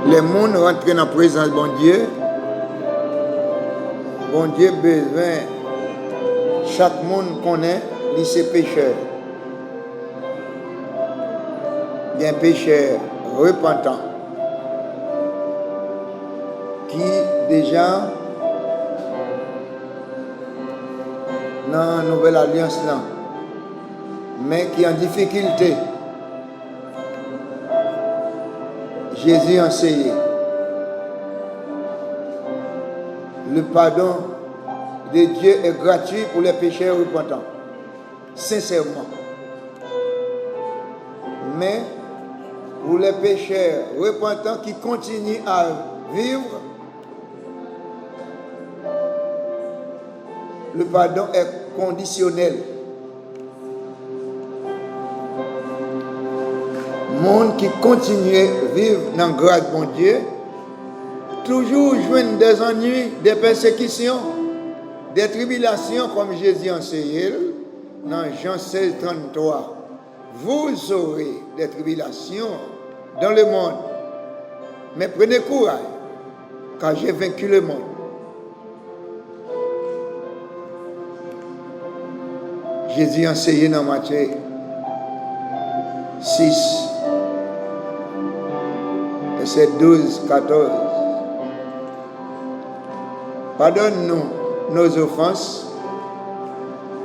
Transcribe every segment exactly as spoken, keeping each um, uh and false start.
Lè moun rantre nan prezans Bondye, Bondye bezwen chak moun konnen li se pechè. Gen pechè repantan ki deja nan nouvèl alyans lan, men ki an difikilte. Jezi anseye, le pardon de Dieu est gratuit pour les pécheurs repentants. Sensèman. Men, pou lè pechè repantan ki kontinye a viv, le pardon est conditionnel. Moun ki kontinye viv nan gras Bondye toujou jwenn dèzannui, dèpèsekisyon, dètribilasyon, kòm Jezi anseye l nan Jan sèz tranntwa. Vous aurez des tribulations dans le monde, mais prenez courage, car j'ai vaincu le monde. Jezi anseye nan Matye sis, vèsè douz, katòz. Pardonne-nous nos offenses,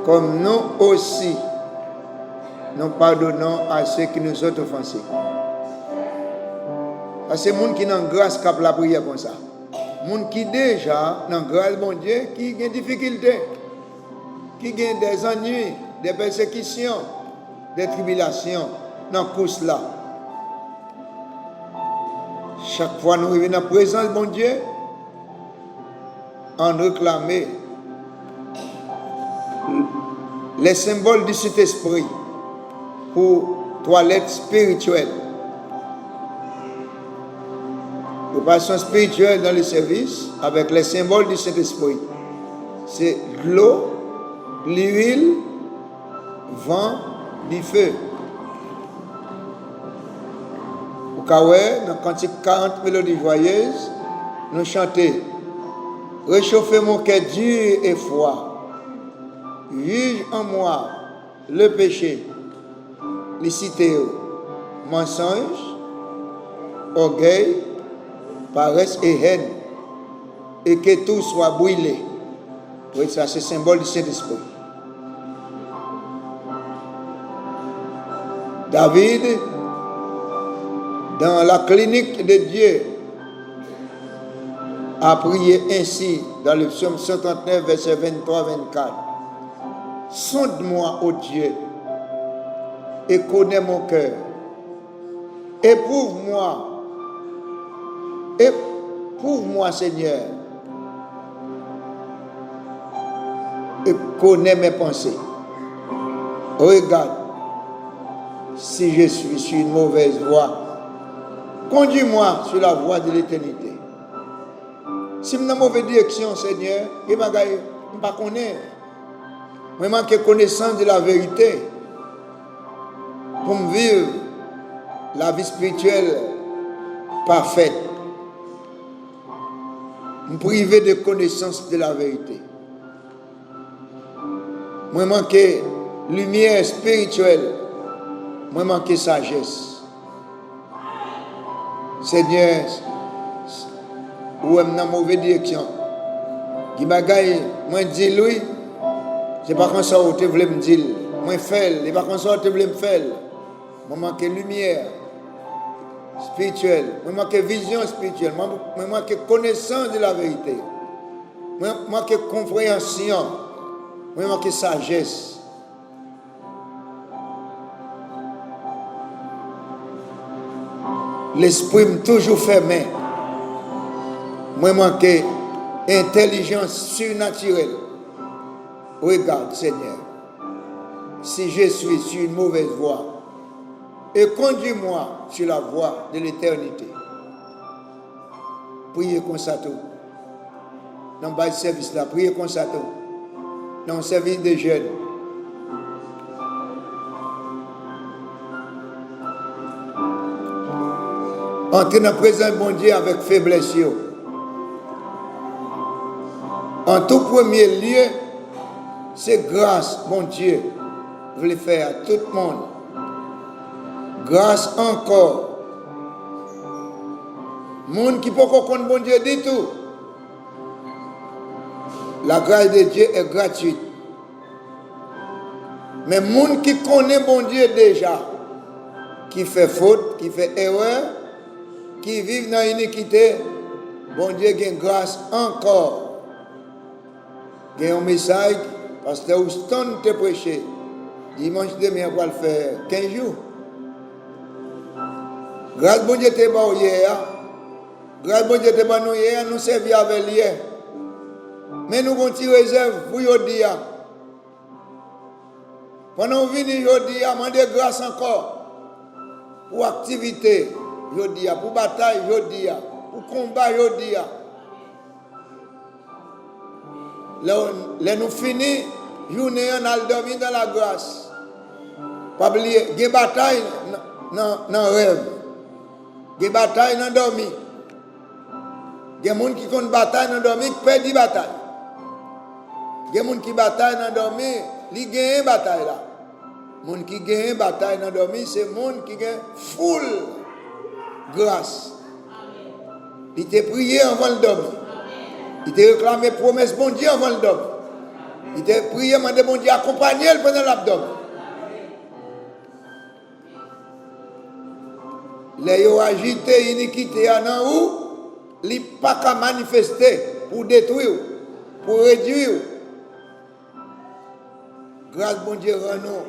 comme nous aussi nous pardonnons à ceux qui nous ont offensés. Sa se moun ki nan gras k ap lapriyè konsa. Moun ki deja nan gras Bondye ki gen difikilte, ki gen dèzannui, dèpèsekisyon, dètribilasyon nan kous la. Chak fwa nou rive nan prezans Bondye, ann reklame les symboles du Saint-Esprit pou twalèt espirityèl. Préparation spirituelle dans le service avec les symboles du Saint-Esprit. Se dlo, liwil, van, dife. Ou ka wè nan kantik karant, Mélodie joyeuse, nou chante: Réchauffez mon cœur dur et froid. Juge en moi le péché. Li site yo: mensonge, orgueil, paresse et haine, et que tout soit brûlé. Wi, sa se senbòl di Sentespri. David, dans la clinique de Dieu, a prié ainsi dans le psaume cent trente-neuf, verset vingt-trois, vingt-quatre. Sonde-moi, ô Dieu, et connais mon cœur. Éprouve-moi, éprouve-moi, Seigneur, et connais mes pensées. Regarde si je suis sur une mauvaise voie. Conduis-moi sur la voie de l'éternité. Si m nan move direksyon, Senyè, gen bagay m pa konnen. Mwen manke konesans de la verite pou m viv lavi espirityèl pafèt. M prive de konesans de la verite. Mwen manke limyè espirityèl. Mwen manke sajès. Senyè, ou wè m nan move direksyon. Gen bagay mwen di l wi, se pa konsa ou te vle m di l. Mwen fè l, se pa konsa ou te vle m fè l. Mwen manke limyè espirityèl. Mwen manke vizyon espirityèl. Mwen, mwen manke konesans de la verite. Mwen manke konpreyansyon. Mwen manke sajès. Lespri m toujou fèmen. Mwen manke entèlijans sinatirèl. Regarde, Seigneur, si je suis sur une mauvaise voie, et conduis-moi sur la voie de l'éternité. Priye konsa tou. Nan baz sèvis la, priye konsa tou. Nan yon sèvis de jèn. Antre nan prezans Bondye avèk feblès yo. An tou premye lye, se gras Bondye vle fè a tout moun. Gras ankò. Moun ki poko konn Bondye ditou, la grâce de Dieu est gratuite. Men moun ki konnen Bondye deja, ki fè fot, ki fè erè, ki viv nan inikite, Bondye gen gras ankò. Gen yon mesaj pastè Houston te preche dimanch demen an pral fè kenz jou. Gras Bondye te ba w yè a, gras Bondye te ban nou yè a, nou sèvi avè l yè. Men nou gon ti rezèv pou jodi a. Pandan w vini jodi a, mande gras ankò pou aktivite jodi a, pou batay jodi a, pou konba jodi a. Lè, lè nou fini jounen an, n al dòmi nan lagras. Pa bliye, gen batay nan, nan, nan rèv. Gen batay nan dòmi. Gen moun ki konn batay nan dòmi, ki pèdi batay. Gen moun ki batay nan dòmi, li genyen batay la. Moun ki genyen batay nan dòmi, se moun ki gen foul gras. Li te priye anvan l dòmi. Li te reklame pwomès Bondye anvan l dòmi. Li te priye, mande Bondye akonpanye l pandan l ap dòmi. Lè yo ajite inikite a nan ou, li pa ka manifeste pou detwi w, pou redwi w. Gras Bondye rann nou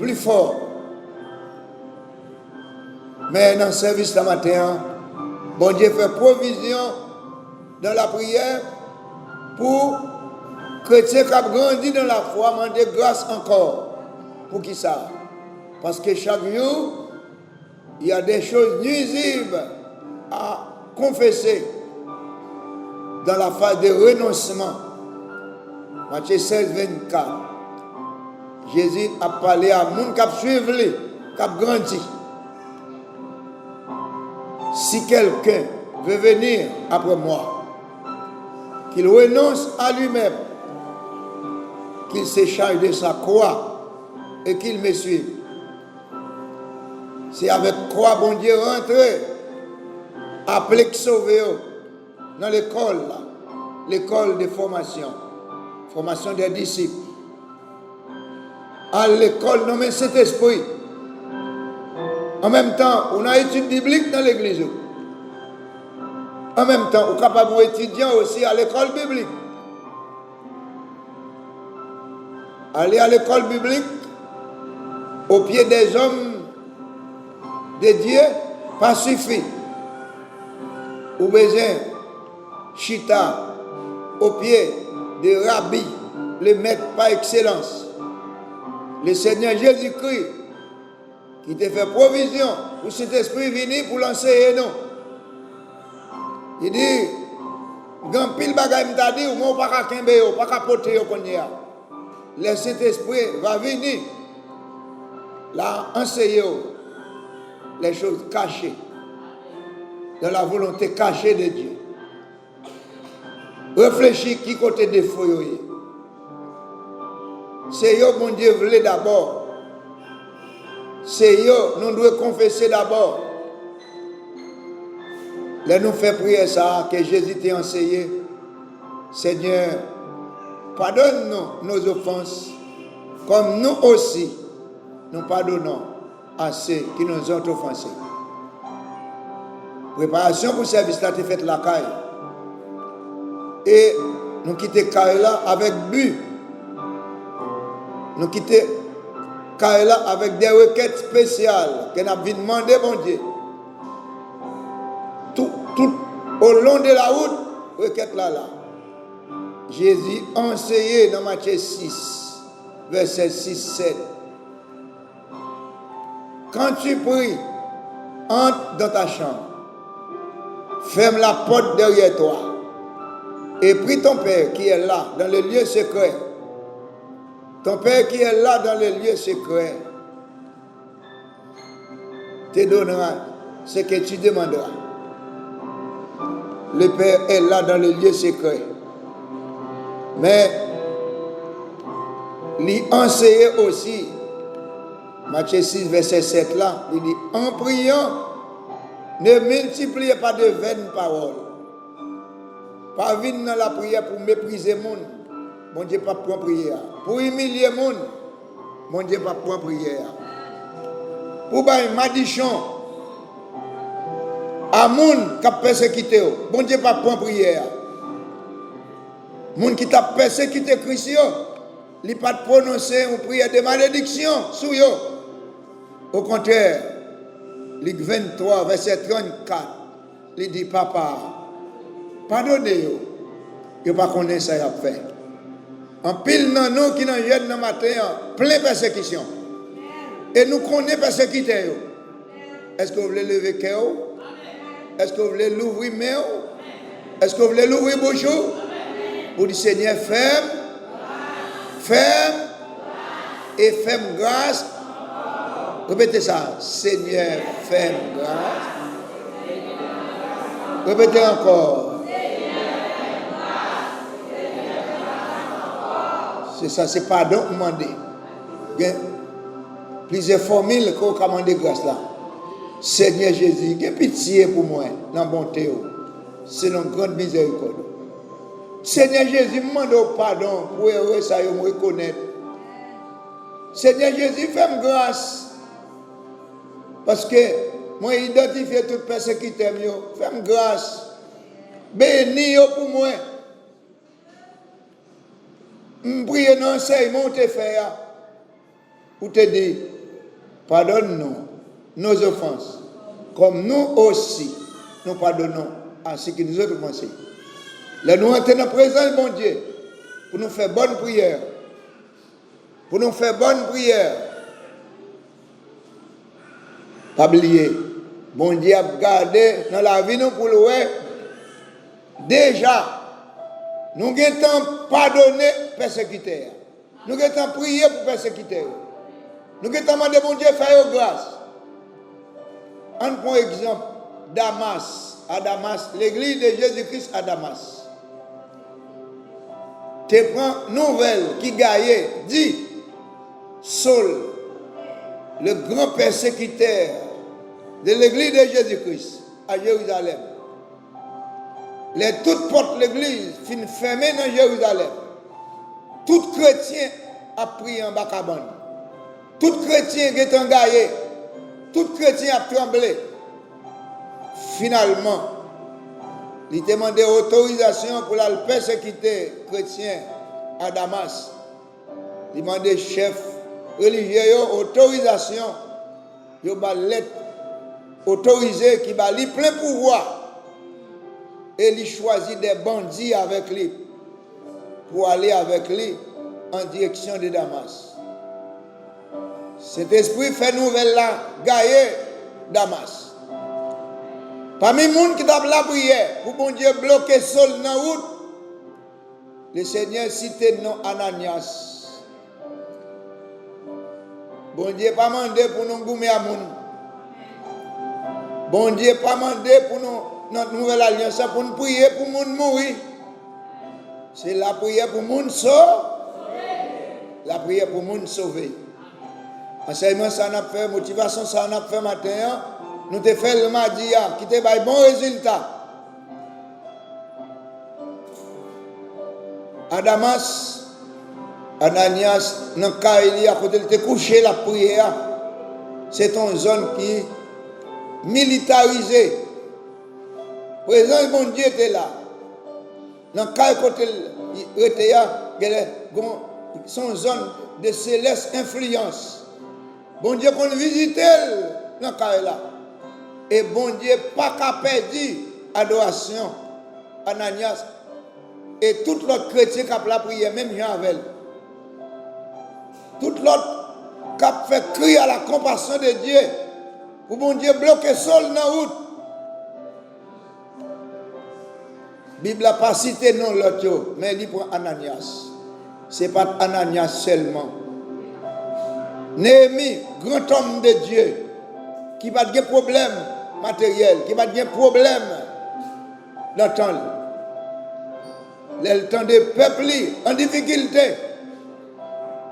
pli fò. Men nan sèvis la maten an, Bondye fè pwovizyon nan lapriyè pou kretyen k ap grandi nan lafwa mande gras ankò. Poukisa? Paske chak jou, il y a des choses nuisibles à confesser dans la phase de renoncement. Matye sèz, vennkat. Jezi ap pale a moun k ap swiv li, k ap grandi. Si quelqu'un veut venir après moi, qu'il renonce à lui-même, qu'il se charge de sa croix et qu'il me suive. Se avèk kwa Bondye rantre, aple k sove yo nan lekòl la, lekòl de fòmasyon, fòmasyon dè disip. Al lekòl nan men Sentespri. An menm tan, ou nan etid biblik nan legliz ou. An menm tan, ou kapab yon etidyan osi a lekòl biblik. Aller à l'école biblique aux pieds des hommes de Dieu pa sifi. Ou bezwen chita aux pieds de Rabbi, le maître par excellence, le Seigneur Jésus-Christ, ki te fè pwovizyon pou Sentespri vini pou l anseye nou. Li di, gen anpil bagay m ta di w, men w pa ka kenbe yo, w pa ka pote yo kounye a. Le Saint-Esprit va venir, la anseye w les choses cachées, dans la volonté cachée de Dieu. Reflechi ki kote defo yo ye. Se yo Bondye vle dabò. Se yo nou dwe konfese dabò. Lè nou fè priyè sa a ke Jezi te anseye, Seigneur, pardonne-nous nos offenses, comme nous aussi nous pardonnons à ceux qui nous ont offensés. Preparasyon pou sèvis la te fèt lakay. E nou kite kay la avèk bi. Nou kite kay la avèk de rekèt espesyal ke n ap vin mande Bondye. Tout, tout au long de la route, rekèt la la. Jezi anseye nan Matye sis, vèsè sis, sèt. Quand tu pries, entre dans ta chambre, ferme la porte derrière toi, et prie ton Père qui est là dans le lieu secret. Ton Père qui est là dans le lieu secret te donnera ce que tu demanderas. Le Père est là dans le lieu secret. Men, li anseye osi, Matye sis, vèsè sèt la, li di, en priant, ne multipliez pas de vaines paroles. Pa vin nan lapriyè pou meprize moun. Bondye p ap pran priyè a. Pou imilye moun, Bondye p ap pran priyè a. Pou bay madichon a moun k ap pèsekite w, Bondye p ap pran priyè a. Moun ki t ap pèsekite Kris yo, li pa t pwononse yon priyè de malediksyon sou yo. Okontrè, Lik venntwa, vèsè trannkat, li di, Papa, padone yo, yo pa konnen sa y ap fè. Anpil nan nou ki nan jèn nan maten an plen pèsekisyon. E nou konnen pèsekitè yo. Èske w vle leve kè w? Èske w vle louvri men w? Èske w vle louvri bouch ou? Pou di, Senyè, fè m, fè m, e fè m gras. Repete sa, Senyè, fè m gras. Repete ankò. Se sa, se padon ou mande. Gen plizyè fòmil ke w ka mande gras la. Senyè Jezi, gen pitye pou mwen nan bonte w, selon gran mizèrikòd ou. Senyè Jezi, m mande w padon pou erè sa yo m rekonèt. Senyè Jezi, fè m gras, paske mwen idantifye tout pèsekitè m yo. Fè m gras, beni yo pou mwen. M priye nan ansèyman w te fè a. Ou te di, Pardonne-nous nos offenses, comme nous aussi nous pardonnons à ceux qui nous ont offensés. Lè nou antre nan prezans Bondye pou nou fè bòn priyè, pou nou fè bòn priyè, pa bliye, Bondye ap gade nan lavi nou pou l wè deja nou gentan padone pèsekitè a. Nou gentan priye pou pèsekitè yo. Nou gentan mande Bondye fè yo gras. Ann pran egzanp Damas, a Damas, Legliz de Jezi Kris a Damas te pran nouvèl ki Gaye di Saul, le grand persécuteur de l'Église de Jésus-Christ à Jérusalem. Lè tout pòt legliz fin fèmen nan Jerizalèm, tout kretyen ap priye anba kabann. Tout kretyen gentan gaye. Tout kretyen ap tranble. Finalman, li te mande otorizasyon pou l al pèsekite kretyen a Damas. Li mande chèf relijye yo otorizasyon. Yo ba l lèt otorize ki ba li plen pouvwa, e li chwazi de bandi avèk li pou ale avèk li an direksyon de Damas. Sentespri fè nouvèl la gaye Damas. Pami moun ki t ap lapriyè pou Bondye bloke Sòl nan wout, Lesenyè site non Ananyas. Bondye pa mande pou nou goumen a moun. Bondye pa mande pou nou, nan nouvèl alyans la, pou n priye pou moun mouri. Se lapriyè pou moun so-, lapriyè pou moun sove. Ansèyman sa n ap fè, motivasyon sa n ap fè maten an, nou te fè l madi a, ki te bay bon rezilta. A Damas, Ananyas, nan kay li a, kote l te kouche, l ap priye a, se te yon zòn ki militarize. Prezans Bondye te la. Nan kay kote l rete a, genlè, gon, se yon zòn de selès enfliyans. Bondye konn vizite l nan kay la. E Bondye pa ka pèdi adorasyon Ananyas e tout lòt kretyen k ap lapriyè menm jan avè l. Tout lòt k ap fè kri a la konpasyon de Dye pou Bondye bloke Sòl nan wout. Bib la pa site non lòt yo, men li pran Ananyas. Se pa t Ananyas sèlman. Neyemi, gran tòm de Dye, ki pa t gen pwoblèm materyèl, ki pa t gen pwoblèm nan tan l. Lè l tande pèp li an difikilte,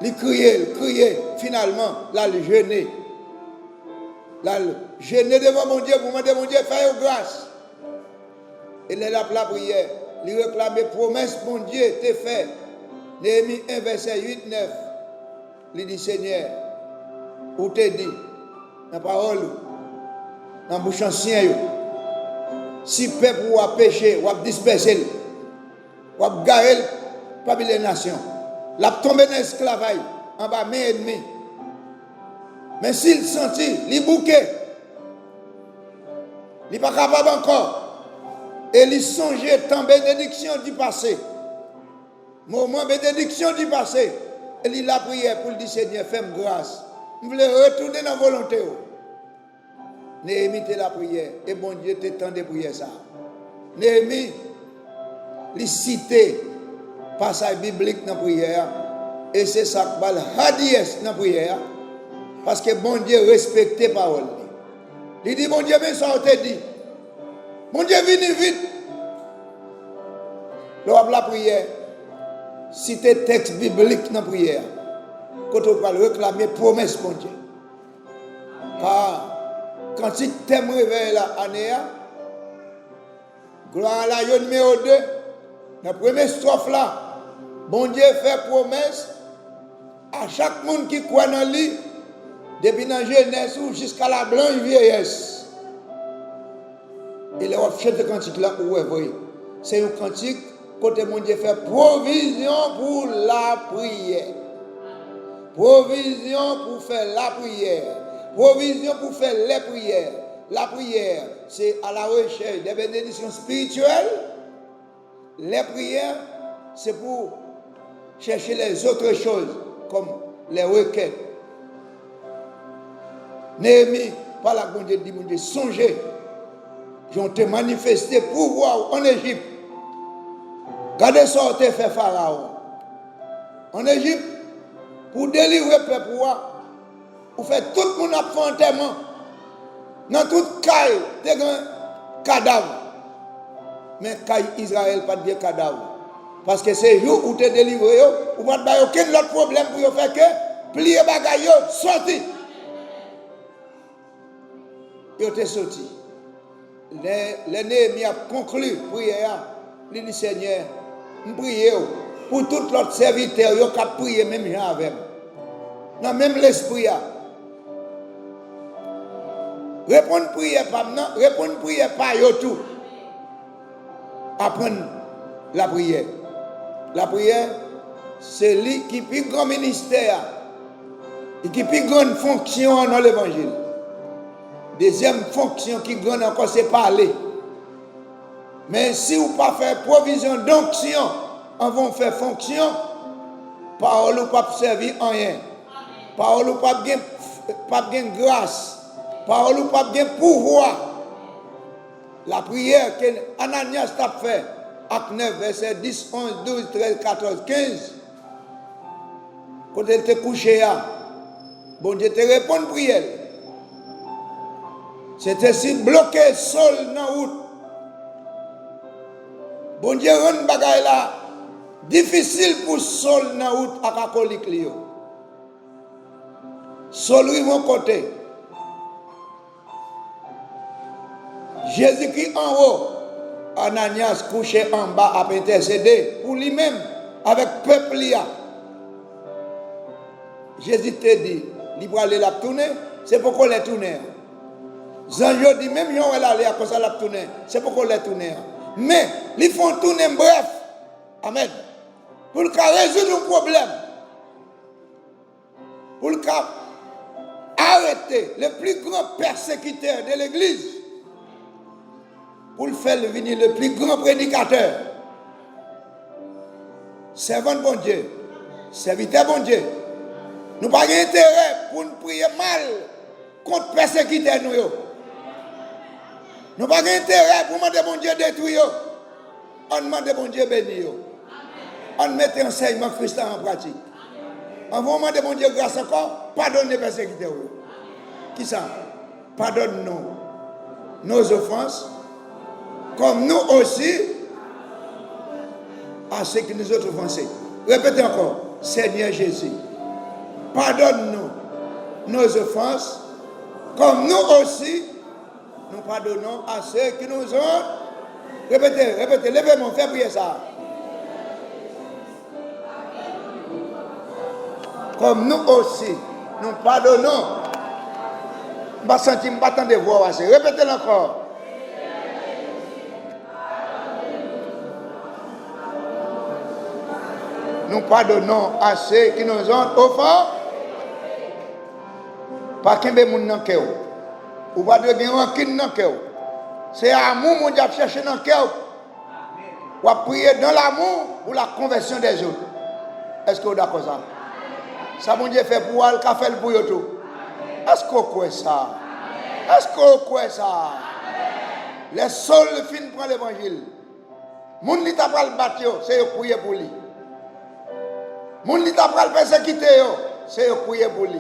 li kriye, l kriye, finalman, l al jene. L al jene devan Bondye pou mande Bondye fè yo gras. E lè l ap lapriyè, li reklame pwomès Bondye te fè. Neyemi en, vèsè uit, nèf. Li di, Senyè, ou te di nan pawòl ou, nan bouch ansyen yo, si pèp ou a peche, w ap dispèse l, w ap gare l pami lè nasyon. L ap tonbe nan esklavay, anba men ènmi. Men si l santi li bouke, li pa kapab ankò, e li sonje tan benediksyon di pase, moman benediksyon di pase, e li lapriyè pou l di, Senyè, fè m gras. M vle retounen nan volonte w. Neyemi te lapriyè, e Bondye te tande priyè sa a. Neyemi, li site pasaj biblik nan priyè a, e se sa k ba l hadiyès nan priyè a, paske Bondye respekte pawòl li. Li di Bondye, men sa w te di. Bondye vini vit. Lè w ap lapriyè, site tèks biblik nan priyè a, kote w pral reklame pwomès Bondye. Ka kantik tèm revèy la ane a, Glwa a la yo nimewo de, nan premye estròf la, Bondye fè pwomès a chak moun ki kwè nan li, depi nan jenès ou jiska lablanch vyeyès. E lè w ap chante kantik la, ou wè vre. Se yon kantik kote Bondye fè pwovizyon pou lapriyè. Pwovizyon pou fè lapriyè. Pwovizyon pou fè lèpriyè. Lapriyè, se à la recherche des bénédictions spirituelles. Lèpriyè, se pou chèche les autres choses, comme les requêtes. Neyemi pale ak Bondye, di Bondye, sonje jan w te manifeste pouvwa w ann Ejip. Gade sa w te fè Farawon ann Ejip pou w delivre pèp ou a. Ou fè tout moun ap fè antèman. Nan tout kay, te gen kadav. Men kay Izrayèl pa t gen kadav. Paske se jou ou te delivre yo, ou pa t ba yo okenn lòt pwoblèm pou yo fè ke pliye bagay yo, soti. Yo te soti. Lè, lè Neyemi ap konkli priyè a, li di, Senyè, m priye w pou tout lòt sèvitè w yo k ap priye menm jan avè m, nan menm lespri a. Reponn priyè pa m nan, reponn priyè pa yo tou. Aprann lapriyè. Lapriyè, se li ki pi gran ministè a, li ki pi grann fonksyon an nan levanjil. Dezyèm fonksyon ki grann ankò se pale. Men si w pa fè pwovizyon donksyon anvan w fè fonksyon, pawòl ou p ap sèvi anyen. Pawòl ou p ap gen, p ap gen gras. Pawòl ou p ap gen pouvwa. Lapriyè ke Ananyas t ap fè, Ak nèf, vèsè dis, onz, douz, trèz, katòz, kenz, kote l te kouche a, Bondye te reponn priyè l. Sentesi bloke Sòl nan wout. Bondye rann bagay la difisil pou Sòl nan wout ak akolik li yo. Sòl rive yon kote. Jezi ki anwo, Ananyas kouche anba ap entèsede pou li menm avèk pèp li a. Jezi te di, li prale, l ap tounen, se poko lè tounen an. Zanj yo di, menm jan w wè l ale a, konsa l ap tounen, se poko lè tounen an. Men, li fè yon tounen brèf. Amèn. Pou l ka rezoud yon pwoblèm. Pou l ka arete le plus grand persécuteur de l'église, pou l fè l vini le plus grand prédicateur. Sèvant Bondye, sèvitè Bondye, nou pa gen enterè pou n priye mal kont pèsekitè nou yo. Nou pa gen enterè pou mande Bondye detwi yo. Ann mande Bondye beni yo. Ann mete ansèyman Kris la an pratik. Anvan w mande Bondye gras ankò, padone pèsekitè w yo. Kisa? Pardonne-nous nos offenses, Comme nous aussi, à ceux qui nous ont offensés. Répétez encore, Seigneur Jésus, pardonne-nous nos offenses, comme nous aussi, nous pardonnons à ceux qui nous ont. Répétez, répétez, leve men, fè priyè sa. Comme nous aussi, nous pardonnons. M pa santi, m pa tande vwa w ase. Repete l ankò. Nous pardonnons à ceux qui nous ont offensés. Pa kenbe moun nan kè w. Ou pa dwe gen rankin nan kè w. Se amou Bondye ap chèche nan kè w. W ap priye dans l'amour pour la conversion des autres. Èske w dakò sa? Sa Bondye fè pou w, l ka fè l pou yo tou. Èske w kwè sa? Èske w kwè sa? Lè Sòl fin pran levanjil, moun li ta pral bat yo, se yo k priye pou li. Moun li ta pral pèsekite yo, se yo k priye pou li.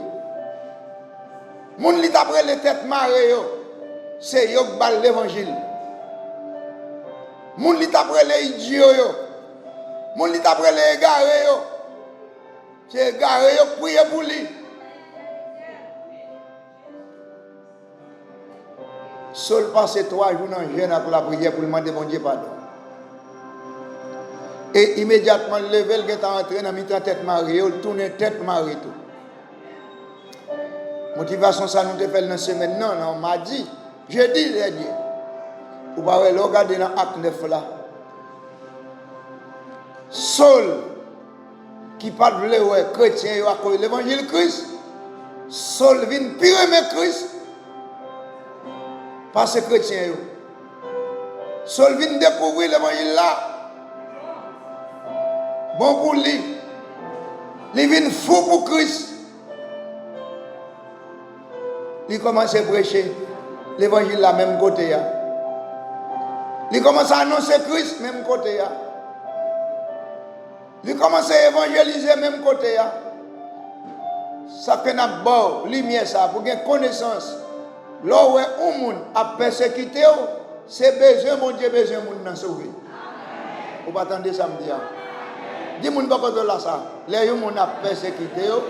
Moun li t ap rele tèt mare yo, se yo k ba l levanjil. Moun li t ap rele idyo yo, moun li t ap rele egare yo, se egare yo k priye pou li. Sòl pase twa jou nan jèn ak lapriyè pou l mande Bondye padon. E imedyatman l leve, l gentan antre nan mitan tèt mare yo, l tounen tèt mare tou. Motivasyon sa nou te fè l nan semèn nan, nan madi, jedi dènye. Ou pa wè, lè w gade nan Ak nèf la, Sòl, ki pa t vle wè kretyen yo akoz levanjil Kris, Sòl vin pi renmen Kris pase kretyen yo. Sòl vin dekouvri levanjil la bon pou li. Li vin fou pou Kris. Li kòmanse preche levanjil la menm kote a. Li kòmanse anonse Kris menm kote a. Li kòmanse evanjelize menm kote a. Sa k fè n ap ba w limyè sa a pou gen konesans. Lè w wè yon moun ap pèsekite w, se bezwen Bondye bezwen moun nan sove. Ou pa tande sa m di a? Di moun bò kote w la sa. Lè yon moun ap pèsekite w,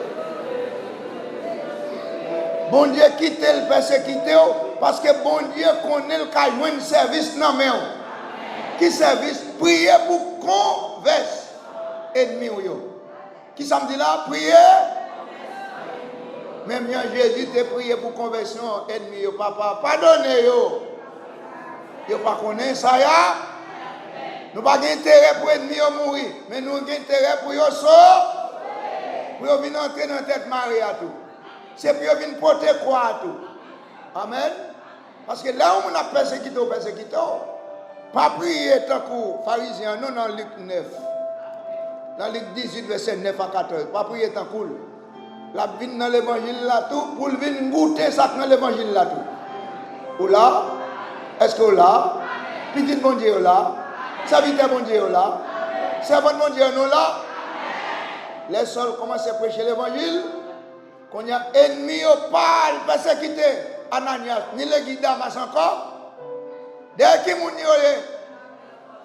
Bondye kite l pèsekite w, paske Bondye konnen l ka jwenn sèvis nan men w. Ki sèvis? Priye pou konvèsyon ènmi w yo. Ki sa m di la? Priye. Menm jan Jezi te priye pou konvèsyon ènmi yo, Papa, padone yo. Yo pa konnen sa y ap. Nou pa gen enterè pou ènmi yo mouri, men nou gen enterè pou yo so-, pou yo vin antre nan tèt mare a tou. Se pou yo vin pote kwa a tou. Amèn. Paske lè yon moun ap pèsekite w, pèsekite w, pa priye tankou Farizyen an non nan Lik nèf. Nan Lik dizuit, vèsè nèf a katòz, pa priye tankou l. L ap vin nan levanjil la tou, pou l vin goute sa k nan levanjil la tou. Ou la? Èske w la? Pitit Bondye yo la? Sèvitè Bondye yo la? Sèvant Bondye yo, nou la? Lè Sòl kòmanse preche levanjil, kounye a, ènmi yo pa al pèsekite Ananyas, ni legliz Damas ankò. Dèyè ki moun yo ye?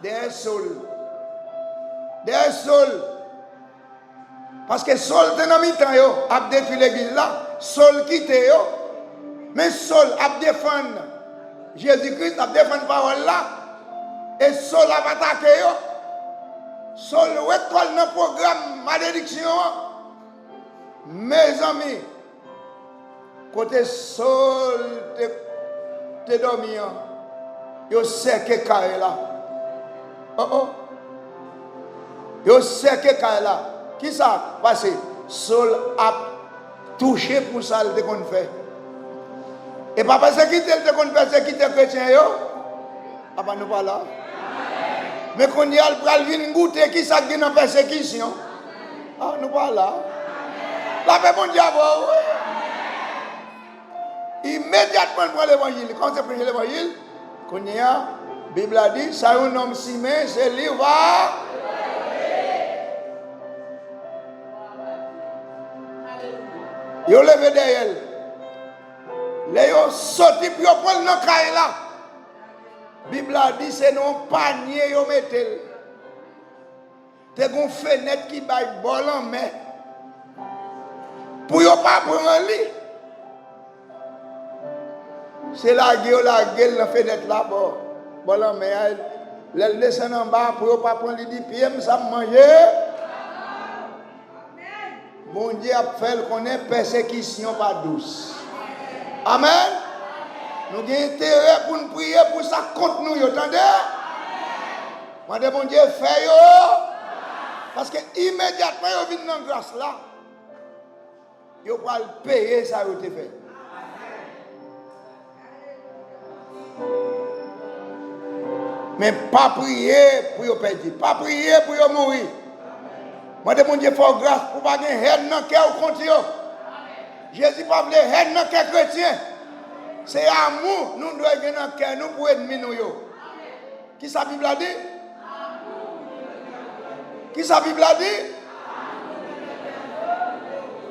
Dèyè Sòl. Dèyè Sòl. Paske Sòl te nan mitan yo, ap detwi legliz la. Sòl kite yo. Men Sòl ap defann Jezi Kris, ap defann pawòl la. E Sòl ap atake yo. Sòl wet kò l nan pwogram malediksyon an. Mezanmi, kote Sòl te, te dòmi an, yo sèke kay la. Oh, oh. Yo sèke kay la. Ki sa k pase? Sòl ap touche pou sa l te konn fè. E pa pèsekite l te konn pèsekite kretyen yo? Apa nou pa la? Men kounye a, l pral vin goute ki sa k gen nan pèsekisyon. Ah, nou pa la. Lapè Bondye avè w, wi. Imedyatman, l pran levanjil. Li kòmanse preche levanjil. Kounye a, Bib la di, sa yon nonm simen, se li va. Yo leve dèyè l. Lè yo soti pou yo pran l nan kay la, Bib la di se nan yon panye yo mete l. Te gen yon fenèt ki bay bò lanmè. Pou yo pa pran li, se lage yo lage l nan fenèt la bò, bò lanmè a. Lè l desann anba, pou yo pa pran li, di, "Pye m, sa m manje." Bondye ap fè l konnen pèsekisyon pa dous. Amèn. Nou gen enterè pou n priye pou sa k kont nou yo, tande? Mande Bondye fè yo. Paske imedyatman yo vin nan gras la, yo pral peye sa yo te fè. Men pa priye pou yo pèdi. Pa priye pou yo mouri. Mande Bondye fè w gras pou pa gen hèn nan kè w kont yo. Jezi pa vle hèn nan kè kretyen. Se amou nou dwe gen nan kè nou pou ènmi nou yo. Kisa Bib la di? Kisa Bib la di?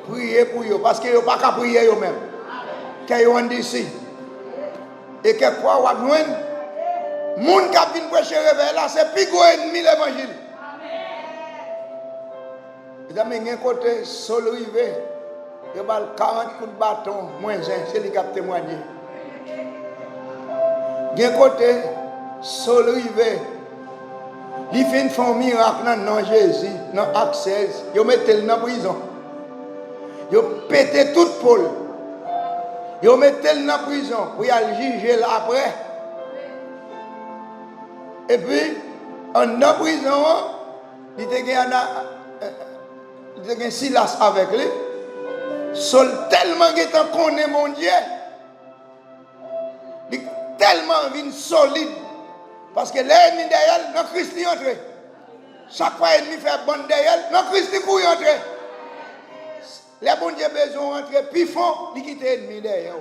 Priye pou yo, paske yo pa ka priye yo menm. Kè yo ann disi. E kèkfwa w ap jwenn moun k ap vin preche revèy la, se pi gwo ènmi levanjil. Mezanmi, gen kote Sol rive, yo ba l karant kout baton, mwen zen, se li k ap temwanye. Gen kote Sol rive, li fin fè yon mirak nan non Jezi, nan Ak sèz, yo mete l nan prizon. Yo pete tout po l. Yo mete l nan prizon pou y al jije l apre. Epi, anndan prizon an, li te gen Ana, li te gen Silas avèk li. Sol tèlman gentan konnen Bondye, li tèlman vin solid. Paske lè ènmi dèyè l, nan Kris li antre. Chak fwa ènmi fè bann dèyè l, nan Kris li kouri antre. Lè Bondye bezwen w antre pi fon, li kite ènmi dèyè w.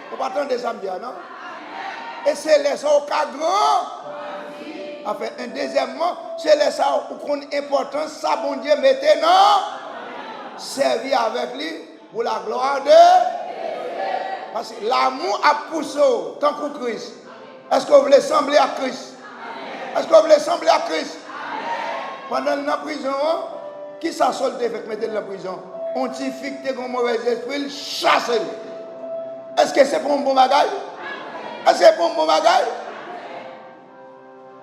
Ou pa tande sa m di a, non? E se lè sa w ka gran. Anfen, en dezyèmman, se lè sa ou konn enpòtans sa Bondye mete nan sèvi avèk li pour la gloire de. Paske lanmou ap pouse w tankou Kris. Èske w vle sanble ak Kris? Èske w vle sanble ak Kris? Pandan l nan prizon an, kisa Sòl te fè k mete l nan prizon? Yon ti fi k te gen yon movèzespri, l chase l. Èske se pa yon bon bagay? Èske se pa yon bon bagay?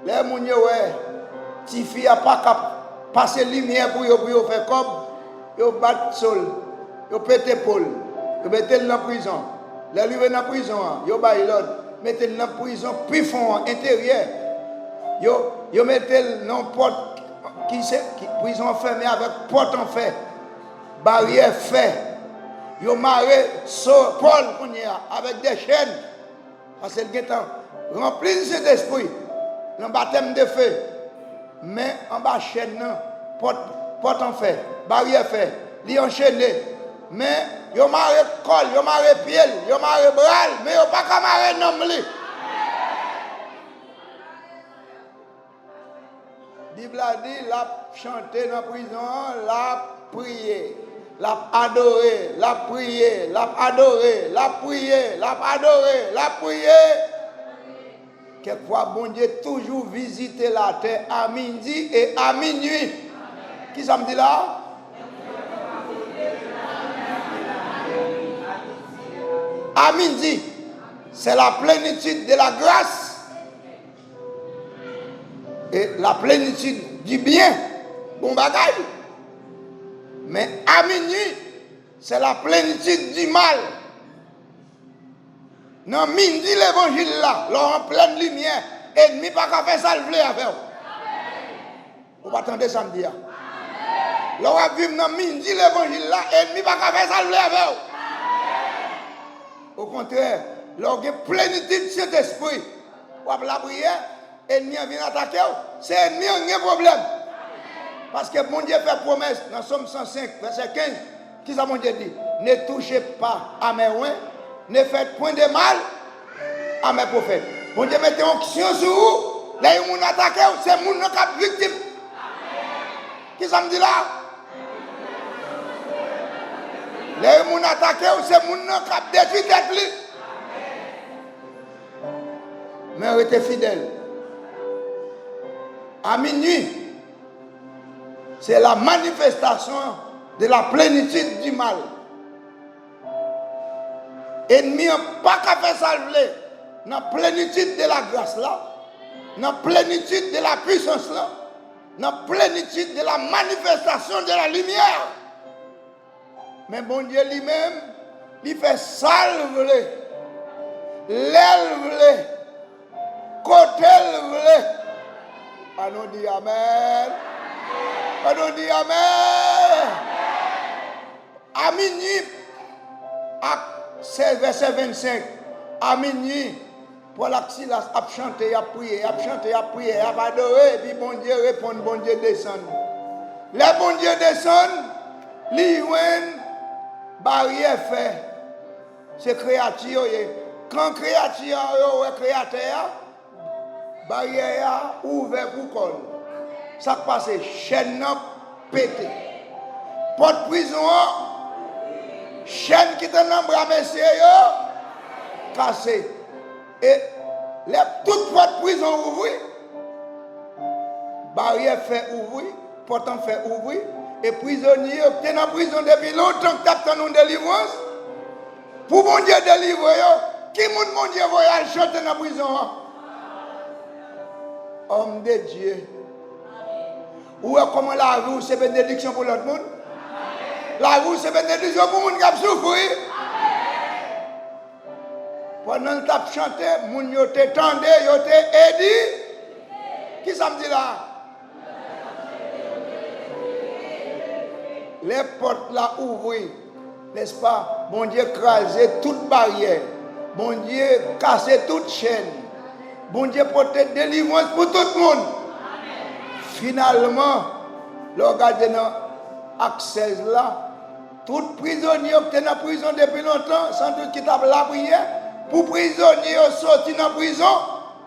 Lè moun yo wè tifi a pa ka pase limyè pou yo, pou yo fè kòb, yo bat Sòl, yo pete po l, yo mete l nan prizon. Lè l rive nan prizon an, yo ba l lòd mete l nan prizon pi fon an, enteryè. Yo, yo mete l nan yon pòt ki se, ki, prizon an fèmen avèk pòt an fè, baryè fè. Yo mare Sò-, Pòl kounye a avèk de chèn. Paske l gentan ranpli l Sentespri nan batèm de fe. Men anba chèn nan, pòt, pòt an fè, baryè fè, li anchene. Men yo mare kò l, yo mare pye l, yo mare bra l, men yo pa ka mare nanm li. Bib la di, l ap chante nan prizon an, l ap priye, l ap adore, l ap priye, l ap adore, l ap priye, l ap adore, l ap priye. Kèkfwa, Bondye toujou vizite latè a midi e a minui. Kisa m di la? A midi, c'est la plénitude de la grâce. E la plenitid di byen, bon bagay. Men a minui, se la plenitid di mal. Nan midi levanjil la, lè w an plèn limyè, ènmi pa ka fè sa l vle avè w. Ou pa tande sa m di a? Lè w ap viv nan midi levanjil la, ènmi pa ka fè sa l vle avè w. Okontrè, lè w gen plenitid Sentespri, w ap lapriyè, ènmi an vin atake w, se ènmi an gen pwoblèm. Paske Bondye fè pwomès nan Sòm san senk, vèsè kenz, kisa Bondye di? Ne touchez pas à mes oints, ne faites point de mal à mes prophètes. Bondye mete onksyon sou ou, lè yon moun atake w, se moun nan k ap viktim. Kisa m di la? Lè yon moun atake w, se moun nan k ap detwi tèt li. Men rete fidèl. A minui, c'est la manifestation de la plénitude du mal. Ènmi an pa ka fè sa l vle nan plenitid de la gras la, nan plenitid de la pwisans la, nan plenitid de la manifestation de la lumière. Men Bondye li menm, li fè sa l vle, lè l vle, kote l vle. Ann nou di amèn. Ann nou di amèn. A minui, ak sèz, vèsè vennsenk, a minui, Pòl ak Silas ap chante, y ap priye, y ap chante, y ap priye, y ap adore, epi Bondye reponn, Bondye desann. Lè Bondye desann, li jwenn baryè fè. Se kreyati yo ye. Kan kreyati yo wè Kreyatè a, baryè a ouvè pou kò l. Sa k pase? Chèn nan pete. Pòt prizon an, chèn ki te nan bra mesye yo, kase. E lè tout pòt prizon ouvri, baryè fè ouvri, pòt an fè ouvri, e prizonye yo ki te nan prizon depi lontan, ki t ap tann yon delivrans, pou Bondye delivre yo, ki moun Bondye voye al chante nan prizon an? Homme de Dieu. Ou wè kòman lavi w se benediksyon pou lòt moun? Lavi w se benediksyon pou moun k ap soufri. Pandan l t ap chante, moun yo te tande, yo te edi. Kisa m di la? Lè pòt la ouvri, nèspa? Bondye kraze tout baryè. Bondye kase tout chèn. Bondye pote delivrans pou tout moun. Finalman, lè w gade nan Ak sèz la, tout prizonye yo ki te nan prizon depi lontan, sandout ki t ap lapriyè pou prizonye yo soti nan prizon,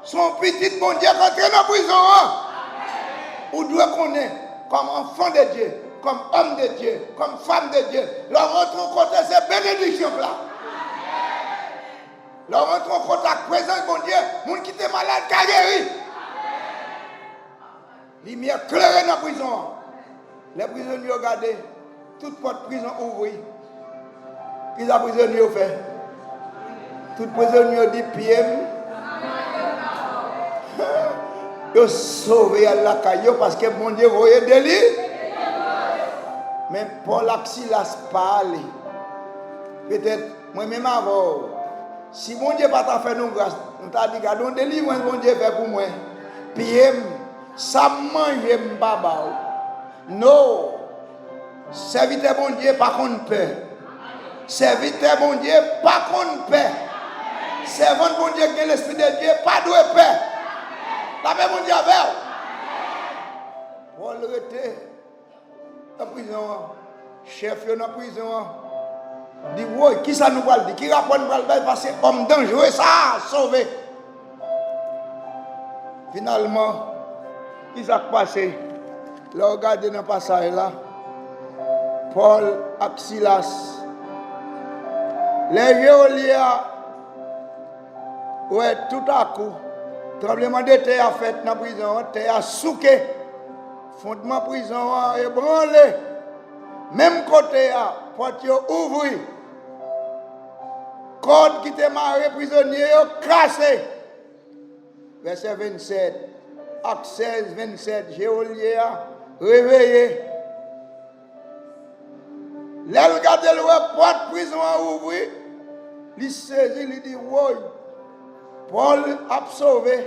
se yon pitit Bondye k antre nan prizon an. Ou dwe konnen, kòm enfant de Dieu, kòm homme de Dieu, kòm femme de Dieu, lè w rantre yon kote, se benediksyon k la. Lè w rantre yon kote ak prezans Bondye, moun ki te malad ka geri. Limyè klere nan prizon an. Lè prizonye yo gade, tout pòt prizon ouvri. Kisa prizonye yo fè? Tout prizonye yo di, "Pye m." Yo sove al lakay yo paske Bondye voye deli. Men Pòl ak Silas pa ale. Petèt, mwen menm avè w, si Bondye pa ta fè nou gras, nou ta di, "Gade yon delivrans Bondye fè pou mwen. Pye m, sa m manje, m pa ba w." No. Sèvitè Bondye pa konn pè. Sèvitè Bondye pa konn pè. Sèvant Bondye ki gen Lespri de Dye pa dwe pè. Lapè Bondye avè w. Pòl rete nan prizon an. Chèf yo nan prizon an di, "Woy, kisa nou pral di? Ki rapò nou pral bay? Paske òm danjere sa a sove." Finalman, kisa k pase? Lè w gade nan pasaj la, Pòl ak Silas, lè jewolye a wè, toutakou, tranblemanntè a fèt nan prizon an, tè a souke, fondman prizon an ebranle. Menm kote a, pòt yo ouvri, kòd ki te mare prizonye yo kase. Vèsè vennsèt, Ak sèz vennsèt, jewolye a reveye. Lè l gade, l wè pòt prizon an ouvri, li sezi, li di, "Woy, Pòl ap sove.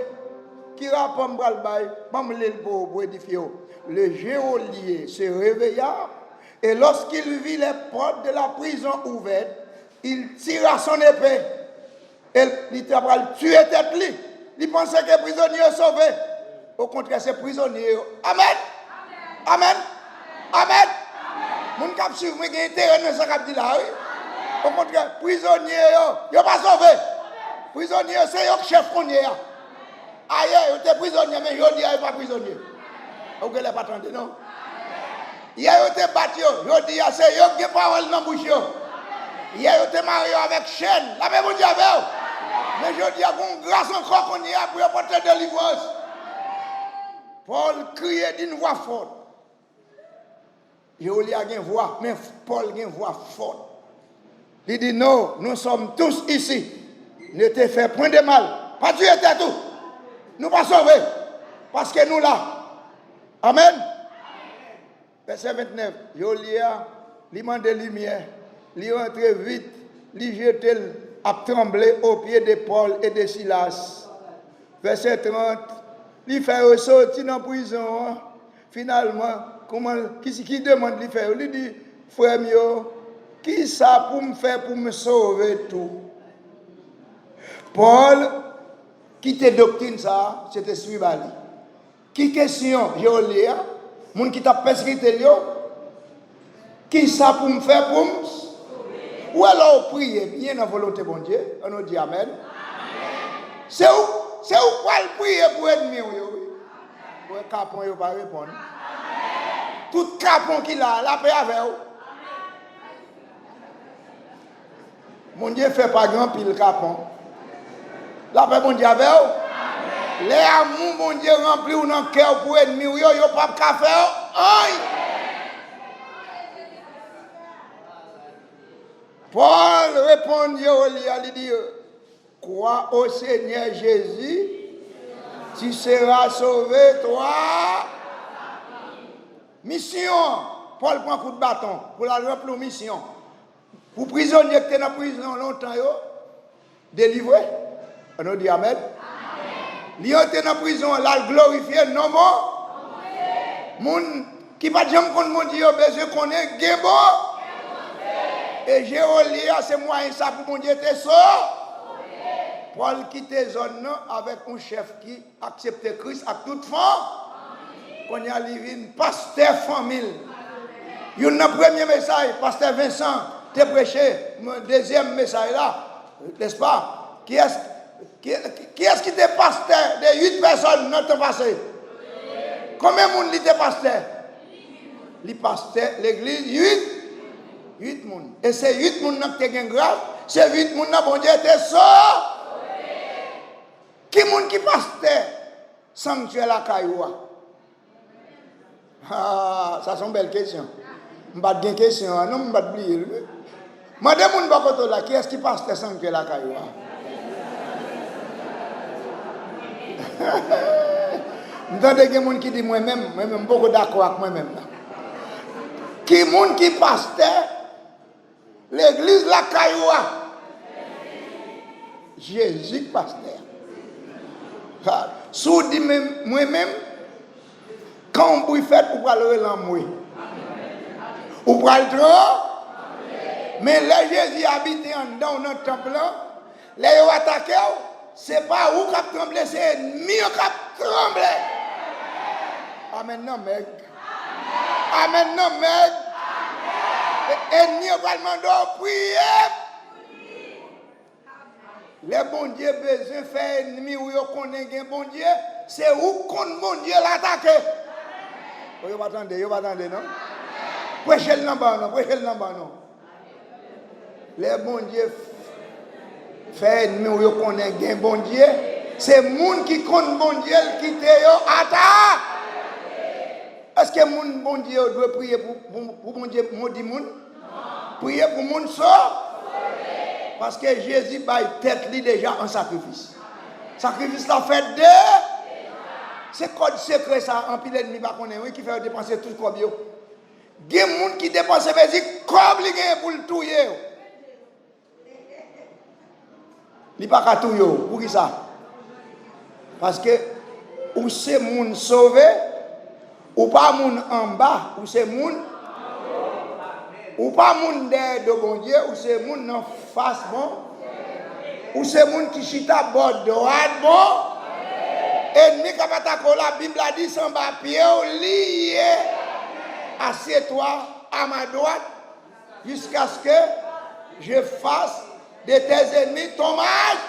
Ki rapò m pral bay? Ban m li l pou, pou edifye w." Le geôlier se réveilla, et lorsqu'il vit les portes de la prison ouvertes, il tira son épée. E li ta pral tiye tèt li. Li panse ke prizonye yo sove. Okontrè, se prizonye yo. Amèn! Amèn! Amèn! Moun k ap swiv mwen gen enterè nan sa k ap di la, wi. Okontrè, prizonye yo, yo pa sove. Prizonye yo, se yo k chèf kounye a. Ayè, yo te prizonye, men jodi a, yo pa prizonye. Ou genlè pa tande, non? Yè yo te bat yo, jodi a se yo ki gen pawòl nan bouch yo. Yè yo te mare yo avèk chèn, lapè Bondye avè w. Men jodi a, gen yon gras ankò kounye a pou yo pote delivrans. Pòl kriye d'une voix forte. Jewolya gen vwa, men Pòl gen vwa fò. Li di, non, nous sommes tous ici. Ne te fais point de mal. Pa tiye tèt ou. Nou pa sove. Paske nou la. Amèn. Vèsè vennèf, Jewolya, li mande limyè, li rantre vit, li jete l ap tranble au pied de Paul et de Silas. Vèsè trant, li fè yo soti nan prizon an. Finalman, kòman, ki, ki demann li fè yo? Li di, frè m yo, ki sa pou m fè pou m sove tou? Pòl kite doktrin sa a, Sentespri ba li. Ki kesyon Jewolya, moun ki t ap pèsekite l yo? Ki sa pou m fè pou m? Ou wè, lè w priye byen nan volonte Bondye, ann nou di amèn. Se ou, se ou k pral priye pou ènmi w yo, wi. Ou wè, kapon yo pa reponn. Tout kapon ki la a, lapè avè w. Bondye fè pa gen anpil kapon. Lapè Bondye avè w. Lè amou Bondye ranpli w nan kè w pou ènmi w yo, yo p ap ka fè w anyen. Pòl reponn Jewolya, li di, crois au Seigneur Jésus, tu seras sauvé, toi. Misyon an, Pòl pran kout baton pou l al ranpli yon misyon. Pou prizonye ki te nan prizon lontan yo, delivre. Ann nou di amèn. Li antre nan prizon an, l al glorifye non bon. Moun ki pa t janm konn Bondye yo bezwen konnen gen bon. E Jewolya, se mwayen sa pou Bondye te sove. Pòl kite zòn nan avèk yon chèf ki aksepte Kris ak tout fanmi. Kounye a, li vin pastè fanmi l. Youn nan premye mesaj pastè Vincent te preche, dezyèm mesaj la, nèspa? Kiyès, ki, kiyès ki te pastè de uit pèsòn nan tan pase? Konbyen moun li te pastè? Li pastè legliz uit, uit moun. E se uit moun nan ki te gen gras, se uit moun nan Bondye te sove. Ki moun ki pastè sanktyè lakay ou a? Ah, sa se yon bèl kesyon. M pa t gen kesyon an, non, m pa t bliye l, wi. Mande moun bò kote w la, kiyès ki pastè sanktyè lakay ou a? M tande gen moun ki di mwen menm, mwen menm, m poko dakò ak mwen menm nan. Ki moun ki pastè legliz lakay ou a? Jezi k pastè a. Ha, si w di men, mwen menm, kan yon bri fèt, ou pral rele anmwe. Ou pral tran-, men lè Jezi abite anndan w nan tanp lan, lè yo atake w, se pa ou k ap tranble, se ènmi yo k ap tranble. Amèn nan mèg. Amèn nan mèg. E, ènmi yo pral mande w priye. Lè Bondye bezwen fè ènmi w yo konnen gen Bondye, se ou k konn Bondye l atake. O, yo pa tande, yo pa tande, non? Preche l nan ba w, non, preche l nan ba w, non. Lè Bondye f-, fè ènmi w yo konnen gen Bondye, se moun ki konn Bondye l kite yo ata. Èske moun Bondye yo dwe priye pou, pou, pou Bondye modi moun? Priye pou moun sove. Paske Jezi bay tèt li deja an sakrifis. Sakrifis la fèt de. Se kòd sekrè sa, anpil ènmi pa konnen, wi, ki fè yo depanse tout kòb yo. Gen moun ki depanse mezi kòb li genyen pou l touye yo. Li pa ka touye w. Poukisa? Paske ou se moun sove, ou pa moun anba, ou se moun, ou pa moun dèyè do Bondye, ou se moun nan fas Bon-, ou se moun ki chita bò dwat Bon-, ènmi k ap atake w la, Bib la di, se anba pye w li ye. Assieds-toi à ma droite, jusqu'à ce que je fasse de tes ennemis ton marche.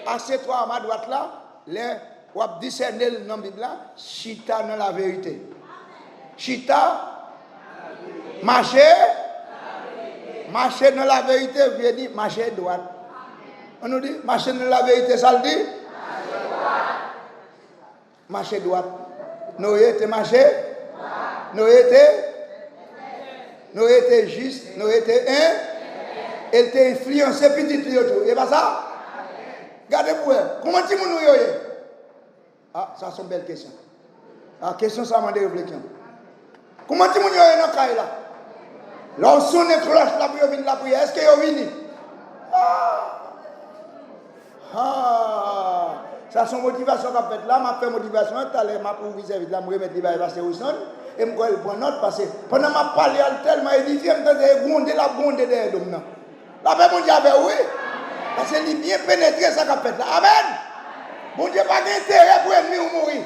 Assieds-toi à ma droite la, lè w ap disène l nan Bib la, chita nan laverite. Chita, mache, mache nan laverite vle di mache dwat. An nou di, mache nan laverite, sa l di? Mache dwat. Noye te mache? Noye te? Noye te jis, Noye te en? E l te enfliyanse pitit li yo tou. E pa sa? Gade pou wè. Kòman timoun nou yo ye? Ah, sa se yon bèl kesyon. Ah, kesyon sa mande refleksyon. Kòman timoun yo ye nan kay la? Lè w sonnen klòch la pou yo vin lapriyè, èske yo vini? Ah! Ah! Sa se yon motivasyon k ap fèt la. M ap fè motivasyon an talè, m ap ouvri sèvis la, m remèt li bay pastè Wilson, e m kwè l pran nòt, paske pandan m ap pale a, l tèlman edifye, m tande l gwonde, l ap gwonde dèyè do m nan. Lapè Bondye avè w, wi. Paske li byen penetre sa k ap fèt la. Amèn. Bondye pa gen enterè pou ènmi w mouri.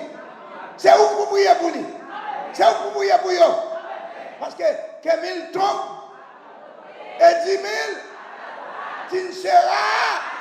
Se ou k pou priye pou li. Se ou k pou priye pou yo. Paske ke mil tombent et dix mille, tu ne seras